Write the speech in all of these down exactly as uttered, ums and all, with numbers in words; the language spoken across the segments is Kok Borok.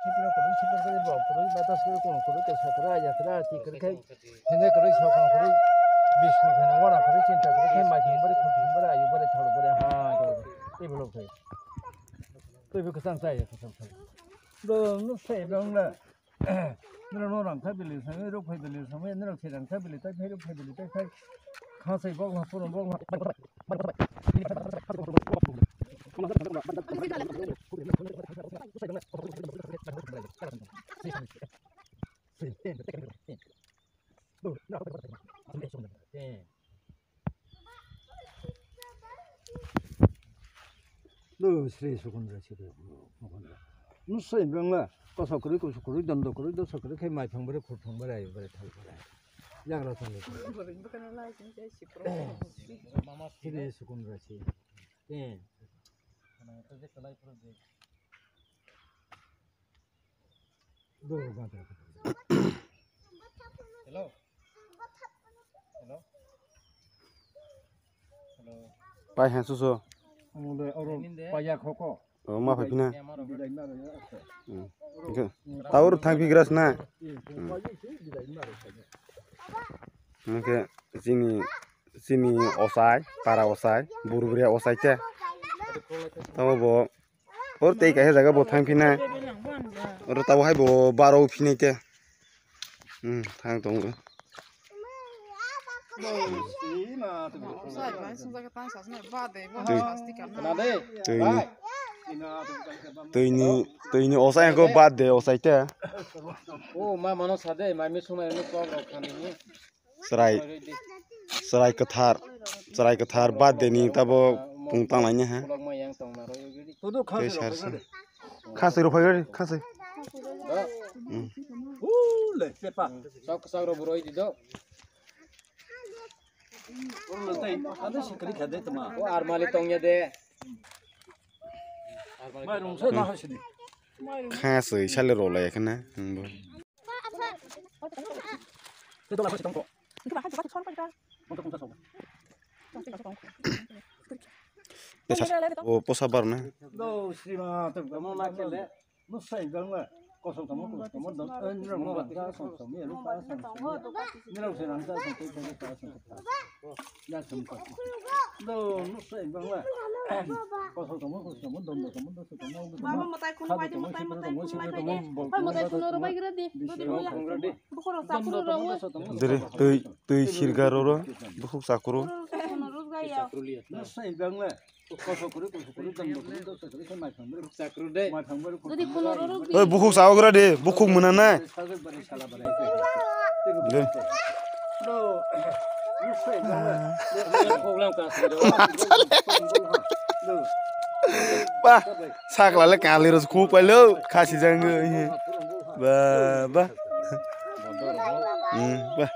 Sipra kwrwi, sipra kwrwi, bok kwrwi, batas kwrwi, kung kwrwi, kesa kwrwi, aya kwrwi, ati kwrwi khai, hende kwrwi, sokang kwrwi, bisni khana, wana kwrwi, chinta kwrwi khai, maithang bari, khulthang bari, ayu bari, thal bari, ha, tei bolong khai. Tei bo kwchang chaya, kwchang chaya. Do, nuk sai, dong na. Nirok no rang kha bili samai, rok phai bili samai, nirok se rang kha bili tai phai, rok phai bili tai phai. Kha sai bok ma, puro bok ma. No, Sri Sukundra, Sri Sukundra. No, sai bangla, kosok kwrwi, kosok kwrwi, dondo kwrwi, dosa kwrwi, khai mai phang bari, khur phang bari, ayu bari, thal bari. Yagra thani. Sri Sukundra, Sri. Eh. Hello. Hello. Hello. Pai ha susu. Amo le oro paya khoko. O ma phai phina. Bidai maro ya. Hmm. Oke. Taur thang phigras na. Hmm. Oke, chini, chini osai, para osai, burbria osai te. Tamo bo Or tei kaisa jaga bo thang phina. Oro tabo hai bo baro phinai te. Hmm, thang tongo. Twi ni, twi ni, twi ni osai ko bad de osai te. O ma mano sade, mai mi sunai no kok rok khani ni. Chwrai, chwrai kwthar, chwrai kwthar birthday ni tabo pung tang laini ha. Tei sar se. Khasoi rok phai gari, khasoi. Hmm. Chok, chok rok buroi di do. O armali tongya de. Khasoi sale rok lai khana. Hmm, bo. O posa bar na. Mama matai khunu bai di matai matai. Pai matai khunu rw bai gra di. Diri twi twi sirga roro bukhuk chakuru. Oi bukhuk chagra de bukhuk mwnanai. Ba sakla le kali ros khu pailo khasi jang. Ba ba. Hmm, ba.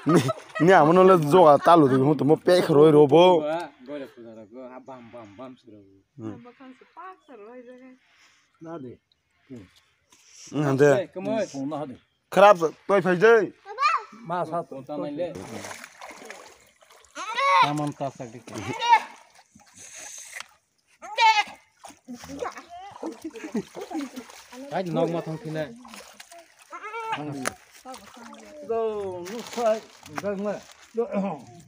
Ni, ni amo no le joga talu de mo to mo pek roi ro bo. Bam bam bam sero. Hmm. Nade. Hmm, hande. Khorap toi phai jai. Ma sa to. Tamam ta sak dik. Hai nok ma thang thina. Do, no sai, gangla. Do,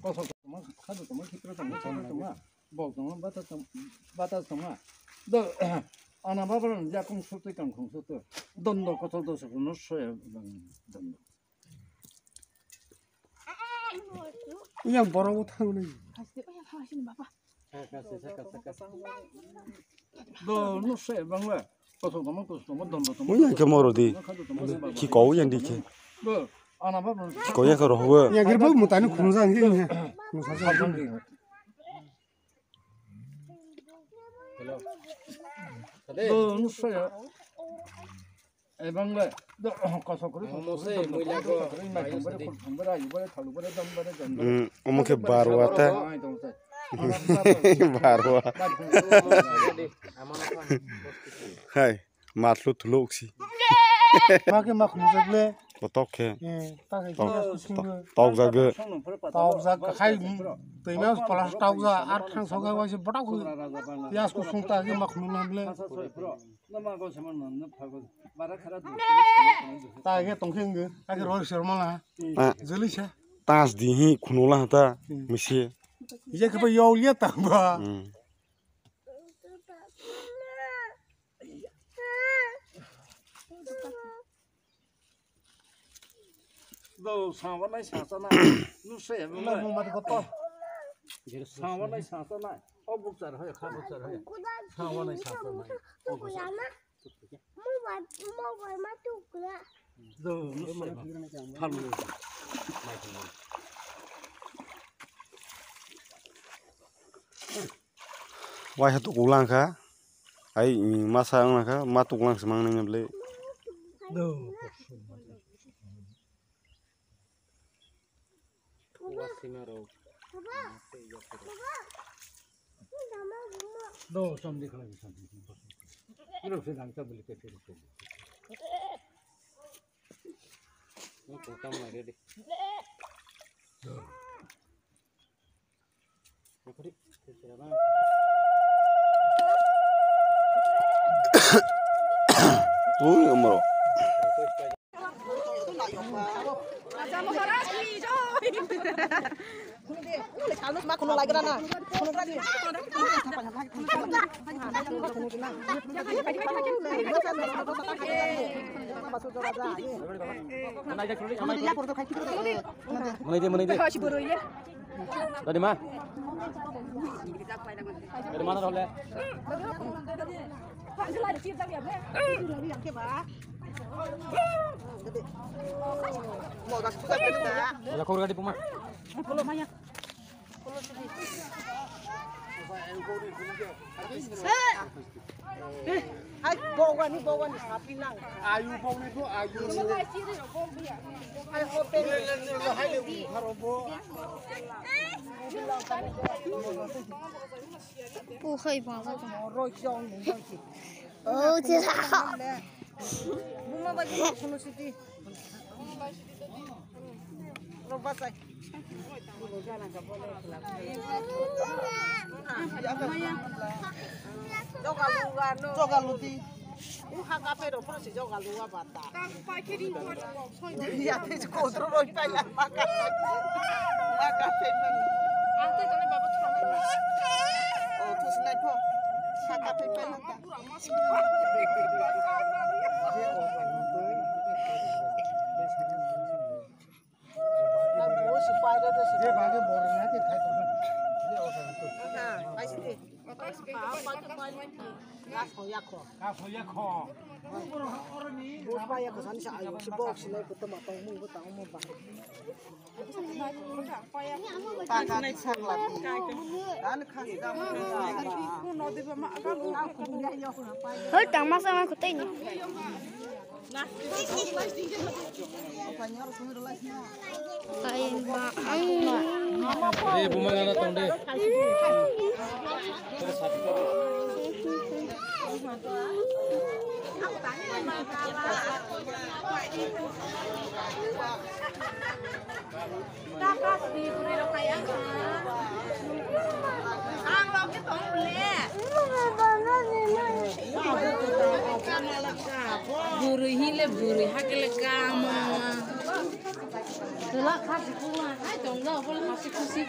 kosok tongma, khadu tongma, khipra tongma, chakra tongma, bok tongma, bata tong-, bata tongma. Do, ana baba rang jakung sutwi kangkhung sutwi. Dondo kosok do sokno soya bang dondo. Yang borok bo thang nai. Do, no se bangla. Kosok tongma, kosok tongma, dondo tongma. Uya ke moro di. Ki ko yang di ke. Do, ana baba rang. Ki ko yang ke roh. Yang gir bo mutani khunu jang di. Musa jang. Hello. Do, no se. Ebang le, do, kosok kori, Omo se, kosok kori, muila kosok ko, kori, mai mayo thang bari, sadi. Khur thang bari, ayu bari, thalu bari, dam bari, jan bari. Hmm, omo khe barwa ta. Ai, dong se. Barwa. Hai, matlu thulu uksi. Ma khe ma khumjak le. Kotok khe. Eh, ta khe Tok, khe tok, kusingo. Tokjagwi. Tokjak khai, twima palas tokjak, ar thang sokjak waise botok khe. Piyas kusung ta khe ma khumjak le. Ta khe tongkhe wngkhe, ta khe roi sermala. Ah. Jolisa. Tas di hi khunula ta, Hmm. misi. Ije khe ba yaulia ta ba. Hmm. Do, sawa nai sa sa nai. Nu se, nu Ila nai. Buma de koto. Sawa nai sa sa nai. O bukchar hai, kha bukchar hai. Sawa nai sa sa nai. O bukchar. Do, nu se. Phalu. Wai ha tukulang kha. Ai, mm, masa wng kha, ma tukulang se mang nang le. Do, som di khala, som di. Iro se dang ta beli ke, iro se. Ini kota mai de. Ui, amro. Manai de, manai de. Tadi ma? Tadi mana role? Ada kau gadi puma. Ai, bogani, bogani, sapi nang. Ayu, bogani, bo, ayu. Ai, hotel. Le, le, le, le, hai, le, ui, pharo, bo. O, hai, baba. Roi, chong, roi, chong. O, chira. Buma bai, buma, kono siti. Rok bachai. Joga luga no. Joga luti. U ha kape ro pro si joga luga bata. Ya te ko tro roi pai la ma ka. Ma ka pe man. Ang te tone baba thang. O tu sinai pho. Ha kape pai la. Hoi, tangma sama kutai ni. Ai, ma, ai. Eh, buma gana tong de. Bwrwi hinle bwrwi hakele kama. Tela khasi kuma hai tongda obole khasi khusi.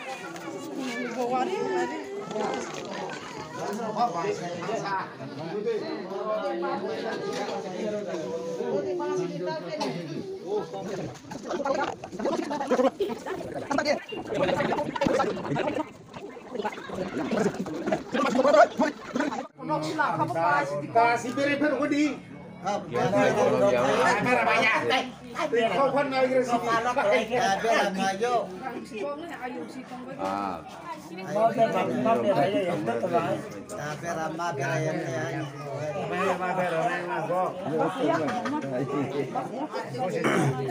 Ah.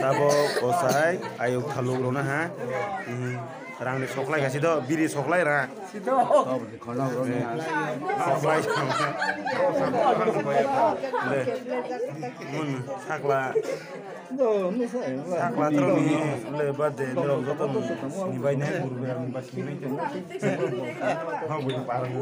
Tabo kosai ayuk thaluk rona ha. Hmm. Rang ni soklai kasi do, biri soklai ra. Soklai. Le. Mun sakla. Sakla tro ni le bade le joto ni bai nai guru bai ni bas ni. Ha bu parang.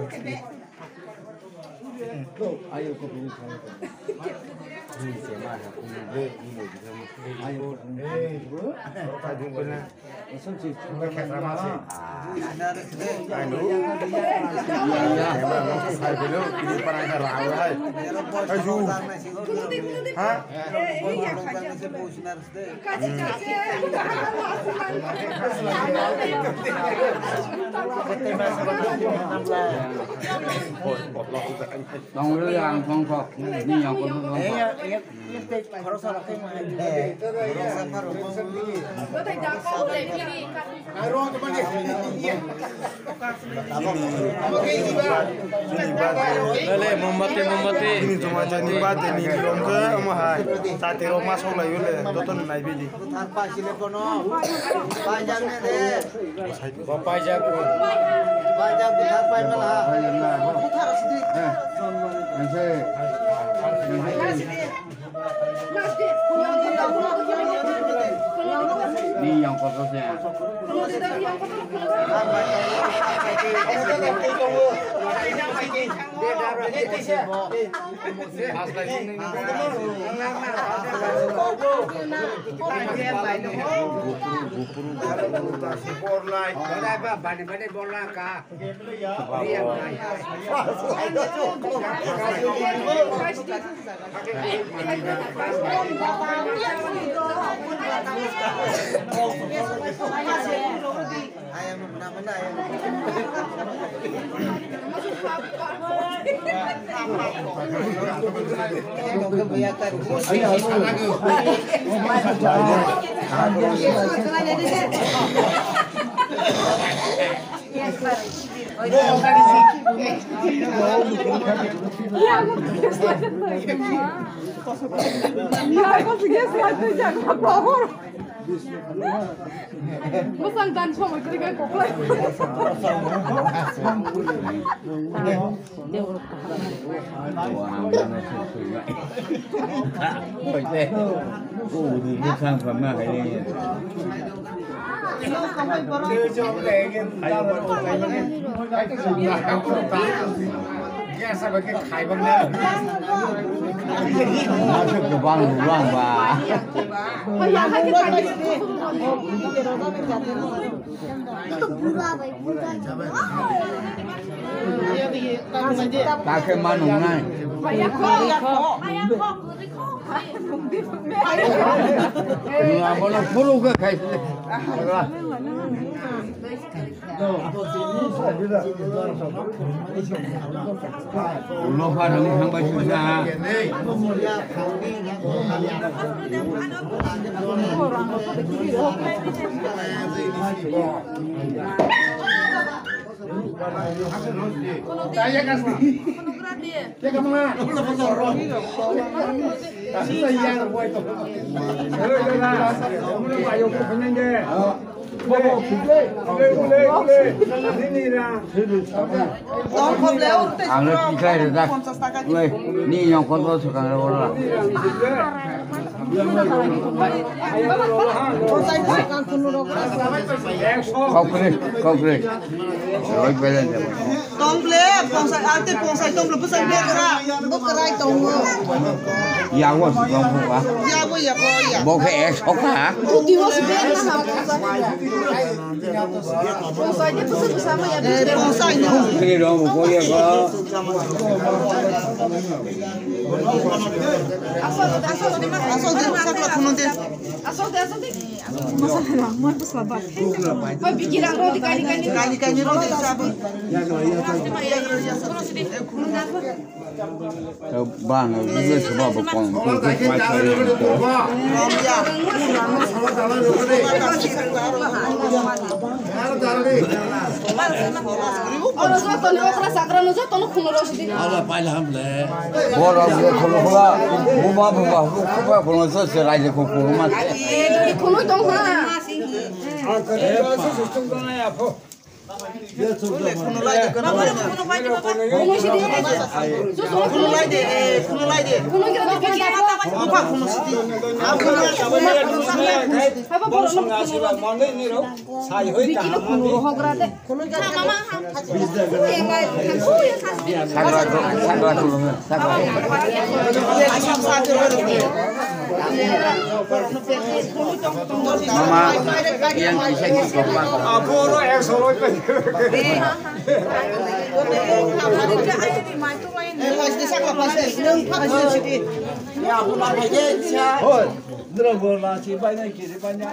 Ha? Tongwili ang tongkho, ni yang kono tongkho. Lele, mombati, mombati. Chini joma jani ba de ni rom je omo hai. Chati rok ma sok lai le, joto ni nai bidi. Thar pai sile kono. Pai jak ne de. Bo pai jak ko. Pai jak, thar pai mala. Pai jak na. Thar sidi. Eh. Ese. Ni yang kotor se. Bwsang dan somoi kwrwi khe koklai. Masa kwbang rwlang ba. Ta khe ma nungnai. Nung abono phuru khe khai. Ulo pha thang thang bai sung sa. Ang le tikai rwjak. Oi, ni yang kotor swkang rw oro. Kokre, kokre. Roi belen de. Tong ble, pongsa, ate pongsa tong ble, bwsai bokra, bokrai tongo. Yago si tong ba. Yago, yago, ya. Bo khe ek soka. Kuti was bel na ha pongsa. Pongsa ni bwsai bwsai ma ya. Eh, pongsa ni. Kini rong bo ya ba. Asol de, asol de, asol de, asol de. Asol de, asol de. Masala, moi pusla ba. Moi bikirang rodi kani kani. Kani kani rodi sabu. Bang, ini sebab bukan. Oro joto ni okra sakra no joto no khuno rosidi. Ala paila hamle. Bora bora kholo khola. Buma buma kholo khola khola se se raile kholo khola ma. Kholo tong ha. Sagra, sagra, sagra. Mama, yang kisah ni kau. Abu orang yang soroi pe. Ya, abu nak aja. Hoi, nira bola si banyak kiri banyak.